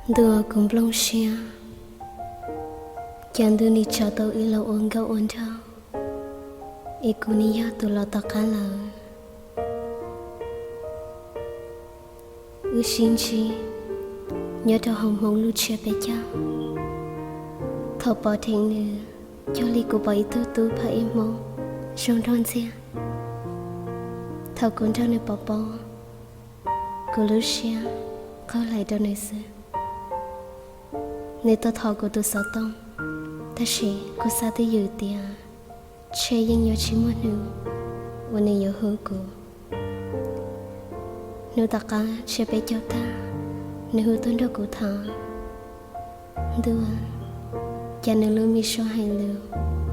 Ntuj, kuv nplooj siab, cas ntuj nim tso tau wb los ua nkauj ua nraug, es kuv nim yog tus los tom qab lawm. Wb sib ntsib nyob rau hauv Hmoob lub tsiab peb caug. Thaum pom dheev nws, cuag li kuv pom ib tug tub phab ib Hmoob zoo nraug ntxiag. Thaum kuv nrog nws pov pob, kuv lub siab qaug hlais rau nws xwb. Nws tau thov kuv tus xov tooj, tab sis kuv xav twj ywm tias ntshe yeej yuav tsis muaj hnub uas nws yuav hu kuv. Hnub tom qab tsiab peb caug tag, nws hu tuaj nrog kuv tham. Ntuj, cas nws lub me suab hais lus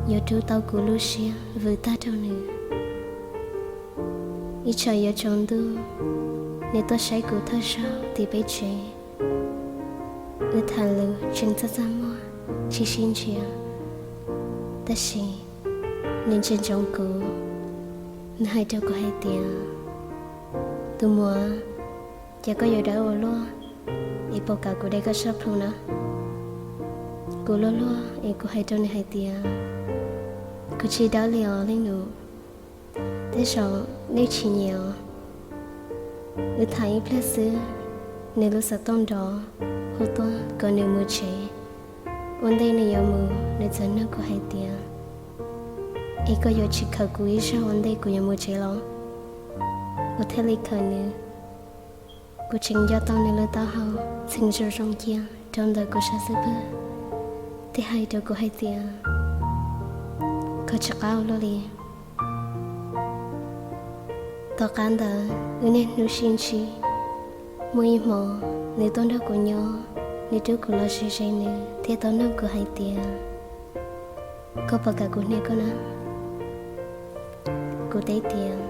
yuav rub tau kuv lub siab vwm tag rau nws. Ib tsam yuav tsaus ntuj, nws tuaj saib kuv thawj zaug tim peb tsev. Wb tham lus tseem txaj txaj muag, tsis sib ntsib, tab sis nws ntsia ntsoov kuv, nws hais rau kuv hais tias, tus muam, cas koj yuav dawb ua luaj, es puas kam kuv de koj sab plhu na? Kuv luag luag es kuv hais rau nws hais tias, kuv tsis dawb li os leej nus, tej zaum nej tsis nyiam os. Wb tham ib pliag xwb, nws lub xov tooj nrov, hu tuaj kom nws mus tsev. Ua ntej nws yuav mus, nws txawm nug kuv hais tias, es koj yuav tsis khaws kuv ib zaug ua ntej kuv yuav mus tsev los? Kuv thiaj li khaws nws. Kuv tseem nco tau nws lub taub hau txheem zoo zoo cia rau ntawm kuv sab xub pwg, thiab hais rau kuv hais tias, koj tsis qab ua luaj li. Tom qab ntawd wb niaj hnub sib ntsib. Muaj ib hmo nws tuaj nrog kuv nyob, nws rub kuv los ze ze nws thiab tau nug kuv hais tias, koj puas kam kuv hnia koj na? Kuv teb tias,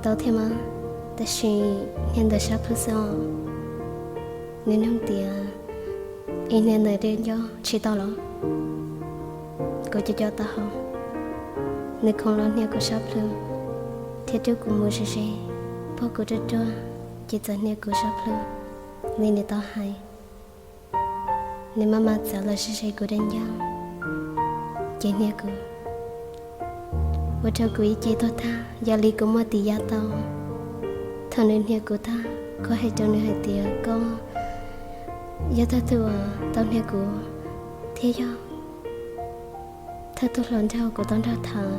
tau thiab mas, tab sis hnia ntawm sab plhu xwb os. Nws nug tias, es hnia ntawm dej ncauj tsis tau los? Kuv co co taub hau. Nws khoov los hnia kuv sab plhu thiab rub kuv mus ze ze, puag kuv ruaj ruaj, ces txawm hnia kuv sab plhu li nws tau hais. Nws maj mam txawm los ze ze kuv dej ncauj, ces hnia kuv, ua rau kuv ib ce tuag tag, yog li kuv muaj tis ya tau. Thaum nws hnia kuv tag, kuv hais rau nws hais tias, koj yog thawj tug uas tau hnia kuv, thiab yog thawj tug hluas nraug kuv tau nrog tham.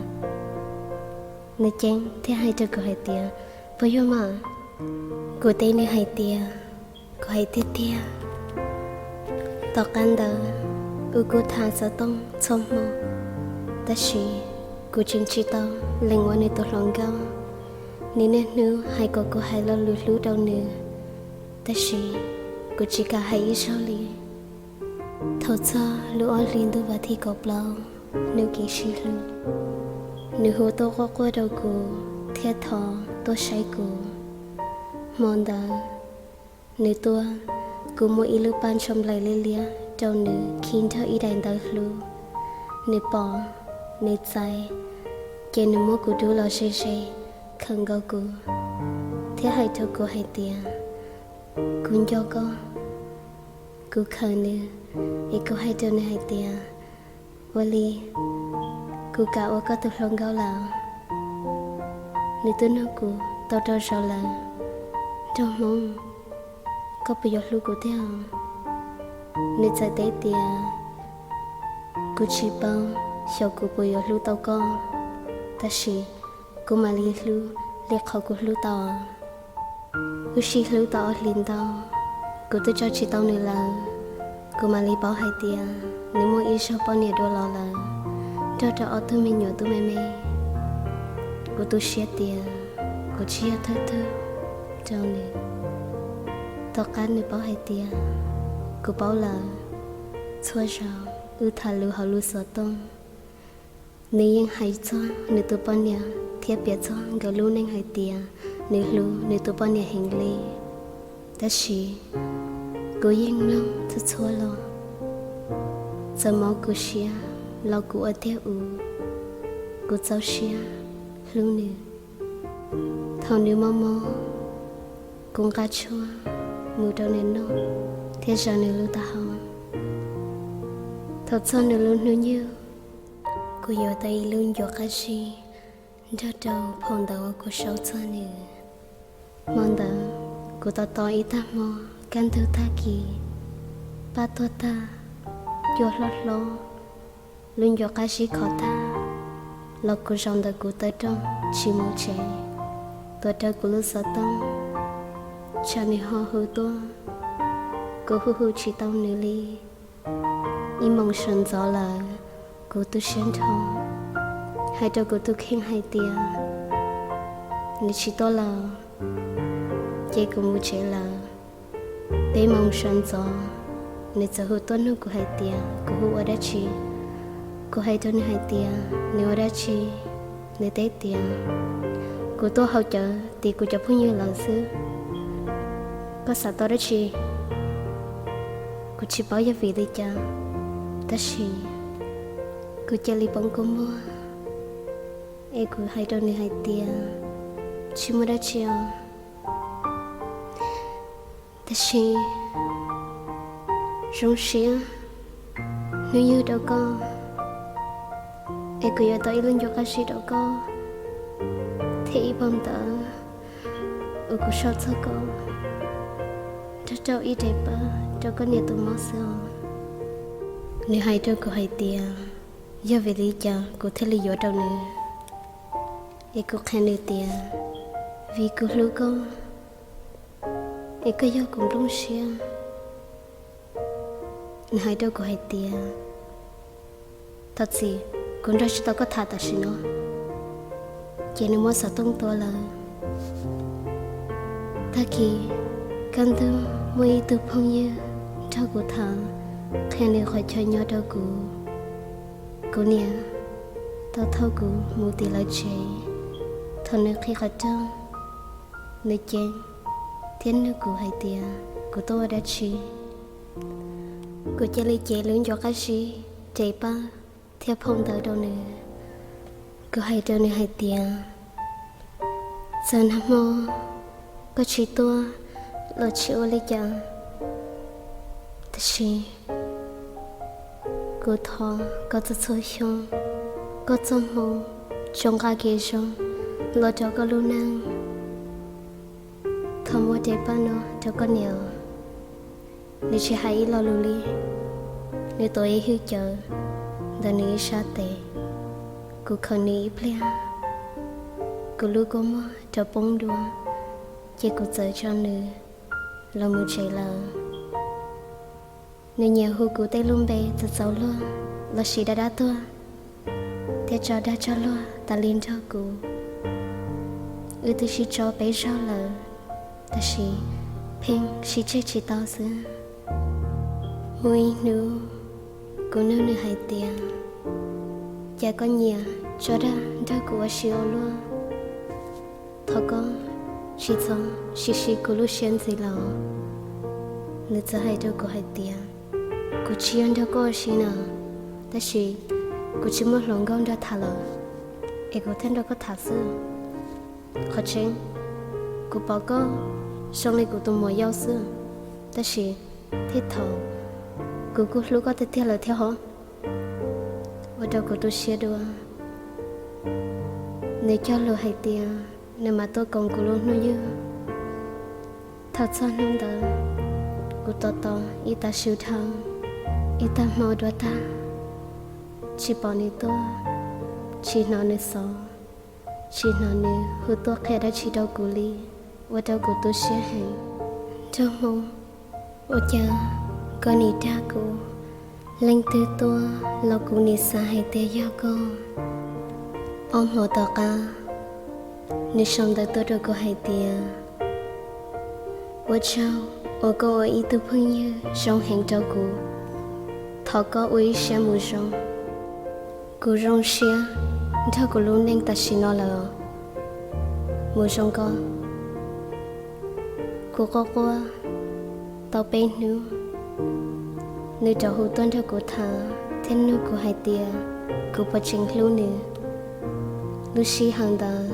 Nws ceeb thiab hais rau kuv hais tias, puas yog mas? Kuv teb nws hais tias, kuv hais tiag tiag. Tom qab ntawd wb kuj tham xov tooj txhua hmo, tab sis kuv tseem tsis tau lees ua nws tus hluas nkauj. Nws niaj hnub hais kom kuv hais lo lus hlub rau nws, tab sis kuv tsis kam hais ib zaug li. Thaum txog lub ob hlis ntuj vas thib kaum plaub, hnub kev sib hlub, nws hu tuaj quaj quaj rau kuv thiab thov tuaj saib kuv. Hmo ntawd nws tuaj, kuv muab ib lub paj ntshua nplaim liab liab rau nws khi nrog ib daim ntawv hlub. Nws pom, nws txais, ces nws muab kuv rub los ze ze, khawm nkaus kuv, thiab hais rau kuv hais tias, kuv nco koj. Kuv khawm nws, es kuv hais rau nws hais tias, ua li, kuv kam ua koj tus hluas nkauj lawm. Nws twb nug kuv tau rau zaus lawm, nraug Hmoob, koj puas yuav hlub kuv tiag? Nws txawm teb tias, kuv tsis paub xyov kuv puas yuav hlub tau koj, tab sis kuv mam li hlub li qhov kuv hlub tau. Wb sib hlub tau ob hlis ntau, kuv twb tso tsis tau nws lawm. Kuv mam li paub hais tias nws muaj ib zaug poj niam dua los lawm, nrog rau ob tug me nyuam tub me me. Kuv tu siab tias kuv tsis yog thawj tug rau nws. Tom qab nws paub hais tias kuv paub lawm, txhua zaus wb tham lus hauv lub xov tooj, nws yeej hais txog nws tus poj niam thiab piav txog nkawd lub neej hais tias nws hlub nws tus poj niam heev li. Tab sis kuv yeej mloog txhua txhua lo, txawm mob kuv siab los kuv ua tiag ua, kuv txaus siab hlub nws. Thaum nws mob mob, kuv nqa tshuaj mus rau nws noj thiab zam nws lub taub hau. Thaum txog nws lub hnub nyoog, kuv yuav tau ib lub ncua qab zib nrog rau phau ntawv uas kuv sau txog nws. Hmo ntawd kuv tos tos ib tag hmo, kaj ntug tag kis, paj tuag tag, cua hlob hlob, lub ncua qab zib khov tag, los kuv zaum ntawm kuv taw rooj tsis mus tsev, tuav rawv kuv lub xov tooj, tsam nws ho hu tuaj. Kuv hu hu tsis tau nws li. Ib moos sawv ntxov lawm, kuv tu siab nrho, hais rau kuv tus kheej hais tias, nws tsis tuaj lawm, ces kuv mus tsev lawm. Peb moos sawv ntxov, nws txawm hu tuaj nug kuv hais tias kuv hu ua dab tsi. Kuv hais rau nws hais tias nws ua dab tsi. Nws teb tias, kuv tuaj haus cawv tim kuv cov phooj ywg lawm xwb. Koj xav tau dab tsi? Kuv tsis paub yog vim li cas, tab sis kuv cia li poob kua muag, es kuv hais rau nws hais tias, tsis muaj dab tsi os. Tab sis zoo siab hnub nyoog rau koj, es kuv yuav tau ib lub ncua qab zib rau koj, thiab ib phau ntawv uas kuv sau txog koj, nrog rau ib daim paj rau koj niam tus mob xwb os. Nws hais rau kuv hais tias, yog vim li cas kuv thiaj li yuav rau nws? Es kuv qhia nws tias, vim kuv hlub koj, es koj yog kuv nplooj siab. Nws hais rau kuv hais tias, thov txim, kuv nrog tsis tau koj tham tam sim no. Ces nws muab xov tooj tua lawm. Tag kis, kaj ntug muaj ib tug phooj ywg nrog kuv tham, qhia nws qhov chaw nyob rau kuv. Kuv niam tau thauj kuv mus tim lawv tsev. Thaum nws qhib qhov rooj, nws ceeb thiab nug kuv hais tias kuv tuaj ua dab tsi. Kuv cia li cev lub ncua qab zib, daim paj thiab phau ntawv rau nws. Kuv hais rau nws hais tias, txawm nag hmo koj tsis tuaj los tsis ua li cas, tab sis kuv thov koj txhua txhua xyoo, koj txoj hmoo tso nqa kev zoo los rau koj lub neej. Thov muab daim paj no rau koj niam. Nws tsis hais ib lo lus li, nws tuav ib hwj cawv ntawm nws ib sab tes. Kuv khaws nws ib pliag, kuv lub kua muag rov poob dua, ces kuv txawm tso nws los mus tsev lawm. Nws nyiam hu kuv tej lub npe txaus txaus luag lossis dab dab tuag, thiab tso dag tso luag tas li nrog kuv. Wb twb sib tso peb zaug lawm, tab sis pheej sib tseg tsis tau xwb. Muaj ib hnub, kuv nug nws hais tias, cas koj nyiam tso dag nrog kuv ua si ua luaj? Thov koj tsis txhob siv siv kuv lub siab ntxiv los. Nws txawm hais rau kuv hais tias, kuv tsis yog nrog koj ua si na, tab sis kuv tsis muaj hluas nkauj nrog tham lawm, es kuv thiaj nrog koj tham xwb. Qhov tseeb, kuv pom koj zoo li kuv tus muam yau xwb, tab sis thiab thaum kuv kuj hlub koj tiag tiag lawm thiab hov. Ua rau kuv tu siab dua. Nws cog lus hais tias nws mam tuaj koom kuv lub hnub yug. Thaum txog hnub ntawd, kuv tos tos ib tag su dhau, ib tag hmo dua tag, tsis pom nws tuaj, tsis hnov nws xov, tsis hnov nws hu tuaj qhia dab tsi rau kuv li, ua rau kuv tu siab heev. Nraug Hmoob, ua cas koj nim dag kuv? Leej twg tuaj los kuv nim xav hais tias yog koj. Ob hmo tom qab, nws sau ntawv tuaj rau kuv hais tias, ua tsaug uas koj ua ib tug phooj ywg zoo heev rau kuv. Thov koj ua ib siab mus zoo. Kuv zoo siab nrog kuv lub neej tam sim no lawm. Mus zoo koj. Kuv quaj quaj tau peb hnub, nws rov hu tuaj nrog kuv tham thiab nug kuv hais tias kuv puas tseem hlub nws. Lub sij hawm ntawd,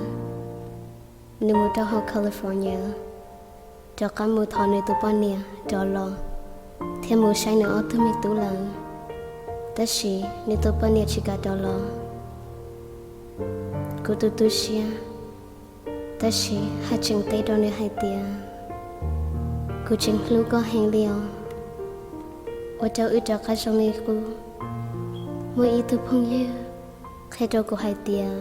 nws mus rau hauv California. rov qab mus thov nws tus poj niam rov los thiab mus saib nws ob tug me tub lawm, tab sis nws tus poj niam tsis kam rov los. Kuv tu tu siab, tab sis haj tseem teb rau nws hais tias, kuv tseem hlub koj heev li os. Ua rau wb rov qab zoo li qub. Muaj ib tug phooj ywg qhia rau kuv hais tias,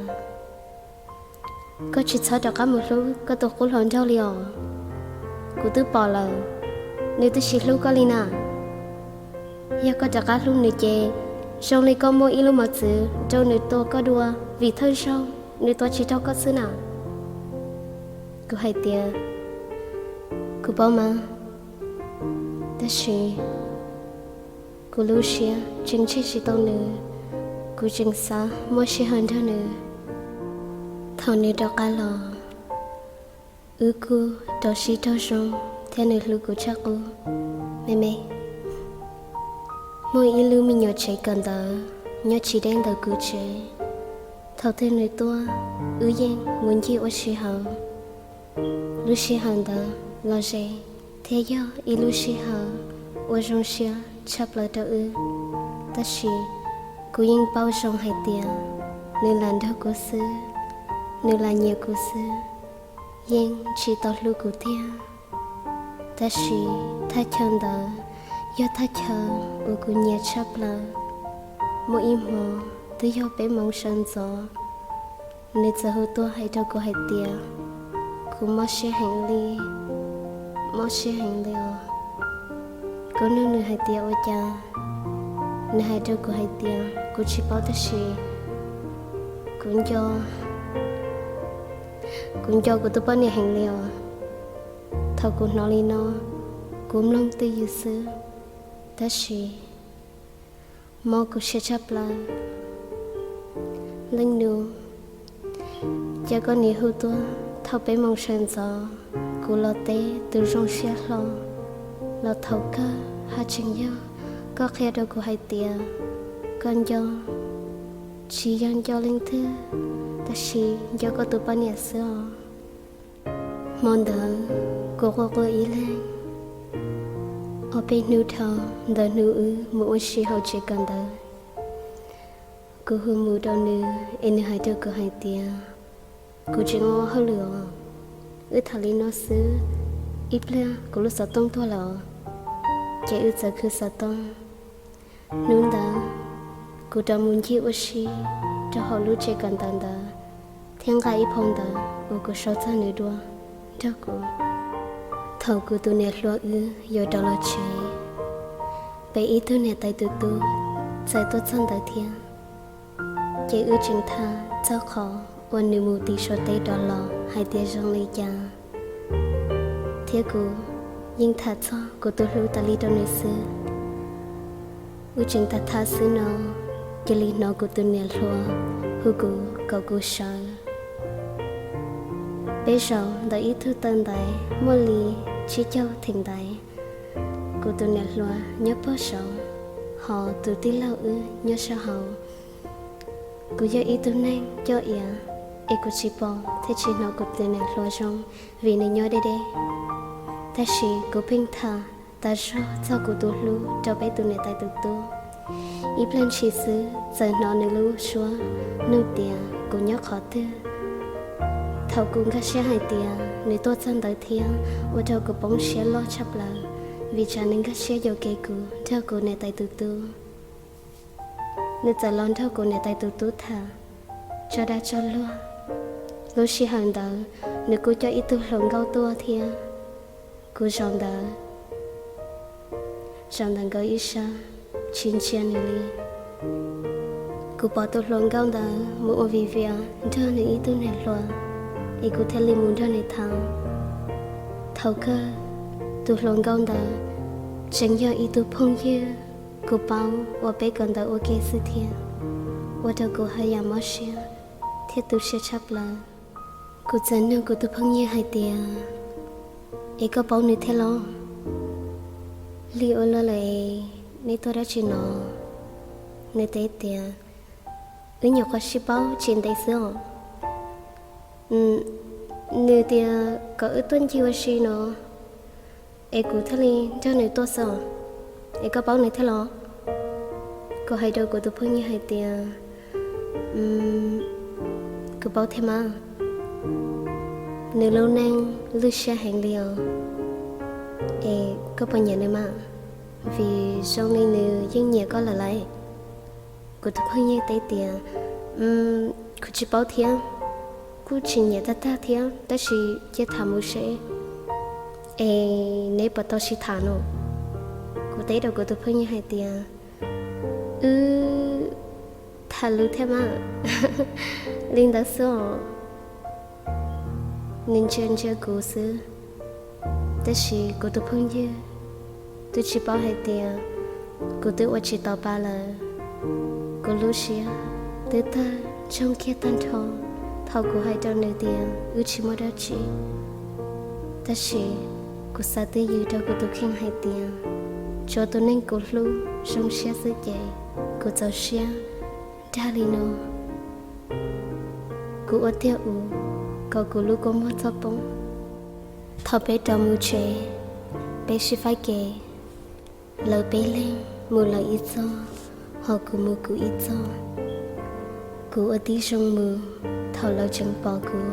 koj tsis txhob rov qab mus hlub koj tus qub hluas nraug li os. Kuv twb pom lawm, nws twb tsis hlub koj li na. Yog koj rov qab hlub nws ces zoo li koj muab ib lub mos txwv rau nws tua koj dua vim thawj zaug nws tua tsis raug koj xwb na. Kuv hais tias, kuv paub mas, tab sis kuv lub siab tseem ntsib tsis tau nws, kuv tseem xav muaj sij hawm nrog nws. Thaum nws rov qab los, wb kuj rau sib raug zoo thiab nws hlub kuv tshaj qub. Me me, muaj ib lub me nyuam tsev kawm ntawv nyob tsis deb ntawm kuv tsev. Thaum twg nws tuaj, wb yeej mus ncig ua sij hawm. Lub sij hawm ntawd los ze thiab yog ib lub sij hawm uas zoo siab tshaj plaws rau wb. Tab sis kuv yeej paub zoo hais tias nws lam nrog kuv xwb, nws lam nyiam kuv xwb, yeej tsis tau hlub kuv tiag. Tab sis thaj chaw ntawd yog thaj chaw uas kuv nyiam tshaj plaws. Muaj ib hmo twb yog peb moos sawv ntxov, nws txawm hu tuaj hais rau kuv hais tias, kuv mob siab heev li, mob siab heev li os. Kuv nug nws hais tias ua cas, nws hais rau kuv hais tias kuv tsis paub tab sis kuv nco, kuv nco kuv tus poj niam heev li os. Thaum kuv hnov li no, kuv mloog twj ywm xwb, tab sis mob kuv siab tshaj plaws. Leej nus, cas koj nim hu tuaj thaum peb moos sawv ntxov, kuv los teb tus zoo siab hlo, los thaum kawg haj tseem yog koj qhia rau kuv hais tias koj nco, tsis yog nco leej twg, tab sis nco koj tus poj niam xwb os. Hmo ntawd kuv quaj quaj ib leeg, ob peb hnub dhau ntawd hnub wb mus ua si hauv tsev kawm ntawv. Kuv hu mus rau nws es nws hais rau kuv hais tias, kuv tseem ua hauj lwm os, wb tham li no xwb, ib pliag kuv lub xov tooj tuag lawm os, ces wb txawm khwv xov tooj. Hnub ntawd kuv rov mus ncig ua si rau hauv lub tsev kawm ntawv ntawd, thiab nqa ib phau ntawv uas kuv sau txog nws dua nrog kuv. Thaum kuv tus niam hluas wb yuav rov los tsev, peb ib tug niam tais tus tub txawm tuaj txog ntawd thiab. Ces wb tseem tham txog qhov uas nws mus tim Suav teb rov los hais tias zoo li cas, thiab kuv yeej tham txog kuv tus hlub tas li rau nws xwb. Wb tseem tham tham xwb no, cia li hnov kuv tus niam hluas hu kuv kom kuv sawv. Peb zaum ntawm ib tug taw ntaiv muaj li tsib caug theem ntaiv. Kuv tus niam hluas nyob pog saud, hos tus tij laug wb nyob sab hauv. Kuv yog ib tug neeg coj iav, es kuv tsis pom thiab tsis hnov kuv tus niam hluas zoo vim nws nyob deb deb. Tab sis kuv pheej tham tas zog txog kuv tus hlub rau peb tus niam tais tus tub. Ib pliag ntshis xwb txawm hnov nws lub suab nug tias kuv nyob qhov twg. Thaum kuv nkag siab hais tias nws tuaj txog ntawd thiab, ua rau kuv poob siab loj tshaj plaws, vim tsam nws nkag siab yuam kev kuv nrog kuv niam tais tus tub. Nws txawm los nrog kuv niam tais tus tub tham, tso dag tso luag. Lub sij hawm ntawd nws kuj coj ib tug hluas nkauj tuaj thiab. Kuv zaum ntawd, zaum ntawm nkawd ib sab, tsis ntsia nws li. Kuv pom tus hluas nkauj ntawd mus ua vim vias nrog nws ib tug niam hluas, es kuv thiaj li mus nrog nws tham. Thaum kawg, tus hluas nkauj ntawd tseem yog ib tug phooj ywg kuv paub uas peb kawm ntawv ua ke xwb thiab, ua rau kuv haj yam mob siab thiab tu siab tshaj plaws. Kuv txawm nug kuv tus phooj ywg hais tias, es koj paub nws thiab los? Lig ua luaj lawm es neb tuaj dab tsi no? Nws teb tias, wb nyuam qhuav sib paub tsis ntev xwb os. Nws tias kom wb tuaj ncig ua si no, Es kuv thiaj li nrog nws tuaj xwb. Es koj paub nws thiab los? Kuv hais rau kuv tus phooj ywg hais tias, kuv paub thiab mas. Nws lub neej lwj siab heev li os. Es koj puas nyiam nws mas? Vim zoo li nws yeej nyiam koj lawm lauj. Kuv tus phooj ywg teb tias, kuv tsis paub thiab, kuj tsis nyiam tag tag thiab, tab sis cia tham mus seb, es neb puas tau sib tham no? Kuv teb rau kuv tus phooj ywg hais tias, wb tham lus thiab mas. Li ntawd xwb os. Nws ntsia ntsia kuv xwb, tab sis kuv tus phooj ywg twb tsis paub hais tias kuv twb ua tsis tau pa lawm. Kuv lub siab twb tag ntsoog kiag tag nrho thaum kuv hais rau nws tias wb tsis muaj dab tsi. Tab sis kuv xav twj ywm rau kuv tus kheej hais tias, tsuav tus neeg kuv hlub zoo siab xwb ces kuv txaus siab dag li no. Kuv ua tiag ua kom kuv lub kua muag txhob poob. Thaum peb rov mus tsev, peb sib faib kev, lawv peb leeg mus lawv ib txoj, ho kuv mus kuv ib txoj. Kuv ua tib zoo mus thaum lawv tseem pom kuv,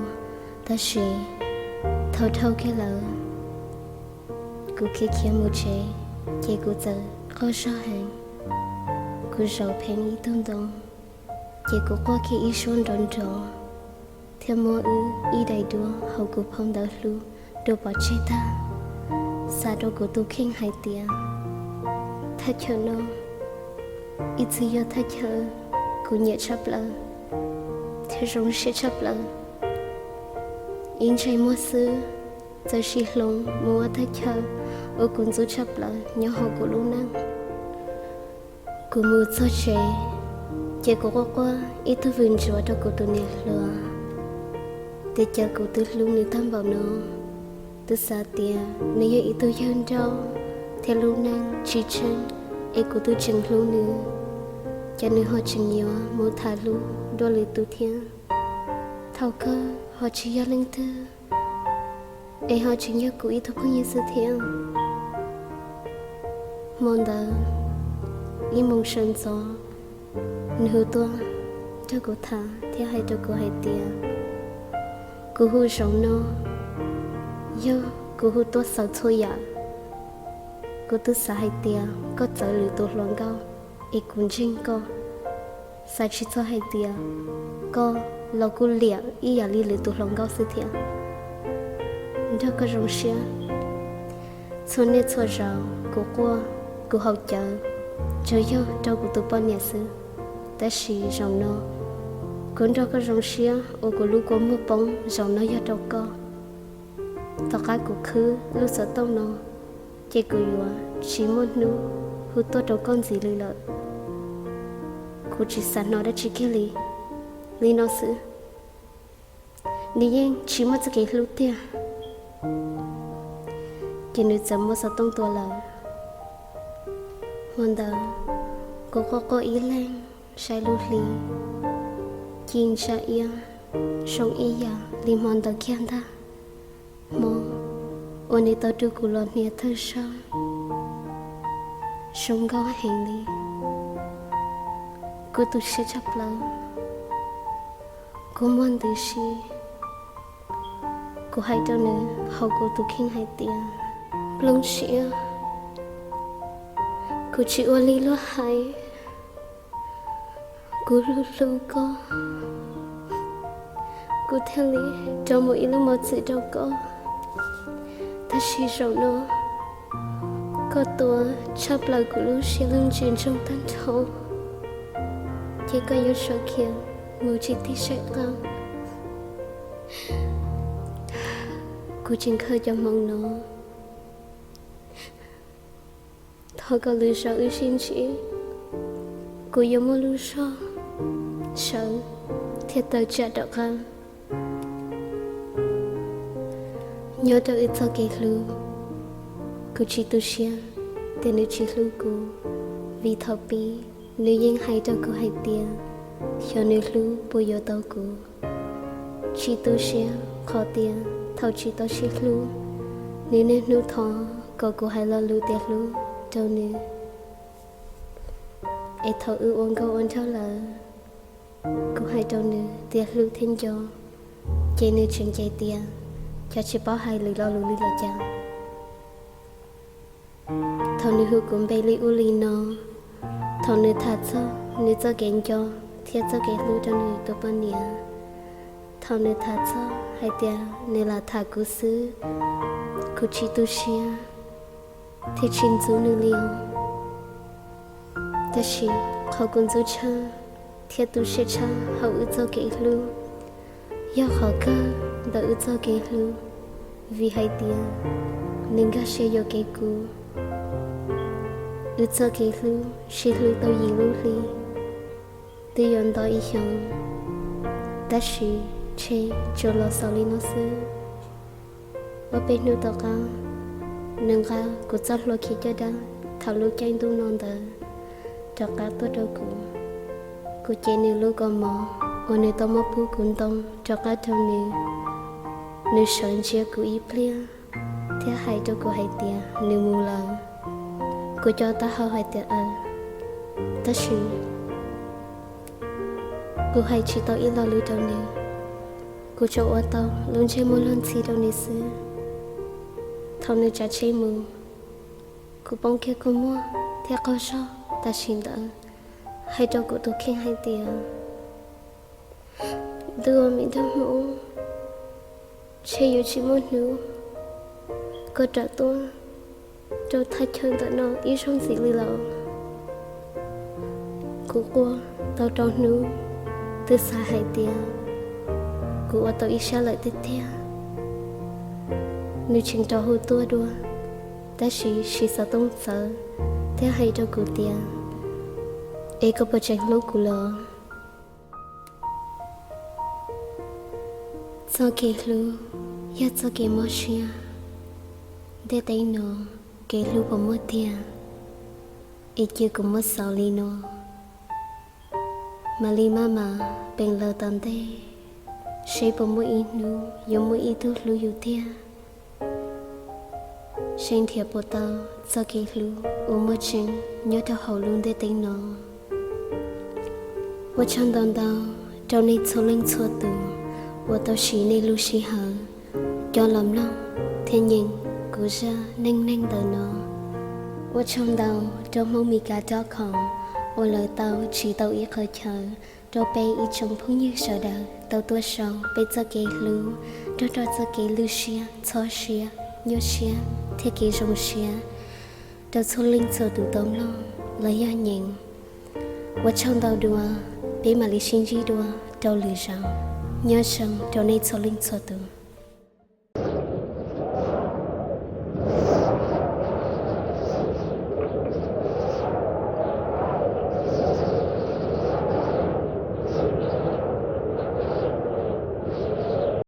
tab sis thaum dhau kiag lawv, kuv khiav khiav mus tsev, ces kuv txawm qaug zog heev. Kuv zaum pheev ib tug ntoo, ces kuv quaj kiag ib suab nrov nrov, thiab muab wb ib daim duab hauv kuv phau ntawv hlub dua pov tseg tag. Xav rau kuv tus kheej hais tias, thaj chaw no ib txwm yog thaj chaw kuv nyiam tshaj plaws thiab zoo siab tshaj plaws. Ib ntsais muag xwb, txawm sim hloov mus ua thaj chaw uas kuv ntxub tshaj plaws nyob hauv kuv lub neej. Kuv mus txog tsev, ces kuv quaj quaj ib tug vwm ntsuav rau kuv tus niam hluas, tias cas kuv twb hlub nws tag npaum no, twb xav tias nws yog ib tug yawg nrauj thiab lub neej tsis tsheej, es kuv twb tseem hlub nws, cas nws ho tseem yuav mus tham hlub dua lwm tus thiab. Thaum kawg ho tsis yog leej twg, es ho tseem yog kuv ib tug phooj ywg xwb thiab. Hmo ntawd ib moos sawv ntxov, nws hu tuaj nrog kuv tham thiab hais rau kuv hais tias, kuv hu zaum no yog kuv hu tuaj xaws txhua yam. Kuv twb xav hais tias koj txawv lwm tus hluas nkauj, es kuv ntseeg koj. Xav tsis txog hais tias koj los kuj liam ib yam li lwm tus hluas nkauj xwb thiab. Nrog koj zoo siab txhua niaj txhua zaus, kuv quaj, kuv haus cawv, tsuas yog rau kuv tus poj niam xwb. Tab sis zaum no, kuv nrog koj zoo siab uas kuv lub kua muag poob zaum no yog rau koj. Tom qab kuv khwb lub xov tooj no, ces kuv yuav tsis muaj hnub hu tuaj rau koj ntxiv li lawm. Kuv tsis xav hnov dab tsi kiag li. Li no xwb, nws yeej tsis muaj txoj kev hlub tiag. Ces nws txawm muab xov tooj tua lawm. Hmo ntawd, kuv quaj quaj ib leeg saib lub hli, ci ntsa iab zoo ib yam li hmo ntawd kiag ntag. Hmo uas nws tau rub kuv los hnia thawj zaug zoo nkauj heev li. Kuv tu siab tshaj plaws, kuv muag ntws si. Kuv hais rau nws hauv kuv tus kheej hais tias, nplooj siab, kuv tsis ua li luag hais. Kuv hlub hlub koj, kuv thiaj li rov mus ib lub mos txwm rau koj. Tab sis zaum no, koj tua tshaj plaws kuv lub siab lub ntsws ntsoog tag nrho, ces koj yuav sawv khiav mus tsis tig saib qab. Kuv tsis nkhaws cov hmoov no. Thov kom lwm zaus wb sib ntsib, kuv yuav muaj lub zog sawv thiab tawm tsam rov qab. Nyob rau wb txoj kev hlub, kuv tsis tu siab tias nws tsis hlub kuv, vim thaum pib nws yeej hais rau kuv hais tias, xyov nws hlub puas yuav tau kuv. Tsis tu siab qhov tias thaum tsis tau sib hlub, nws niaj hnub thov kom kuv hais lo lus tias hlub rau nws. Es thaum wb ua nkauj ua nraug lawm, kuv hais rau nws tias hlub thiab nco, ces nws tseem cem tias, cas tsis paub hais lwm lo lus li los cas. Thaum nws hu kuv npe li ub li no, thaum nws tham txog nws txoj kev nco thiab txoj kev hlub rau nws tus poj niam, thaum nws tham txog hais tias nws lam tham kuv xwb, kuv tsis tu siab thiab tsis ntxub nws li os. Tab sis qhov kuv ntxub tshaj thiab tu siab tshaj hauv wb txoj kev hlub yog qhov kawg ntawm wb txoj kev hlub, vim hais tias nws nkag siab yuam kev kuv. Wb txoj kev hlub sib hlub tau yim lub hli, twb yuav nto ib xyoos, tab sis ntshe tsuas los xaus li no xwb. Ob peb hnub tom qab, nws nqa kuv txoj hlua khi caj dab thaum lub caij ntuj no ntawd rov qab tuaj rau kuv. Kuv cev nws lub kaus mom uas nws tau muab pub kuv ntoo rov qab rau nws. Nws sawv ntsia kuv ib pliag thiab hais rau kuv hais tias nws mus lawm. Kuv co taub hau hais tias aws, tab sis kuv hais tsis tau ib lo lus rau nws. Kuv tsuas ua tau lub ntsej muag luag ntxhi rau nws xwb. Thaum nws tsav tsheb mus, kuv poob kiag kua muag thiab qaug zog tam sim ntawd, hais rau kuv tus kheej hais tias, ntuj, me nraug Hmoob, ntshe yuav tsis muaj hnub koj rov tuaj rau thaj chaw ntawm no ib zaug ntxiv li lawm. Kuv quaj tau rau hnub, twb xav hais tias kuv ua tau ib sab lawm tiag tiag. Nws tseem rov hu tuaj dua, tab sis siv xov tooj txawv thiab hais rau kuv tias, es koj puas tseem hlub kuv los? Txoj kev hlub yog txoj kev mob siab. Ntiaj teb no, kev hlub puas muaj tiag? Es cia kuv muab xaus li no, mam li maj mam peem lawv tom ntej, seb puas muaj ib hnub yuav muaj ib tug hlub yus tiag. Seb nrhiav puas tau txoj kev hlub uas muaj tseeb nyob rau hauv lub ntiaj teb no. Ua tsaug ntau ntau rau nej txhua leej txhua tus uas tau siv nej lub sij hawm coj los mloog thiab nyeem kuv zaj neej neeg ntawm no. Ua tsaug ntau rau Hmoob Mes Kas dot com uas lawv tau tsim tau ib qho chaw rau peb ib tsoom phooj ywg sawv daws tau tuaj sau peb txoj kev hlub nrog rau txoj kev lwj siab, ntxhov siab, nyuaj siab thiab kev zoo siab rau txhua leej txhua tus tau mloog los yog nyeem. Ua tsaug ntau dua, peb mam li sib ntsib dua rau lwm zaus. Nyob zoo rau nej txhua leej txhua tus.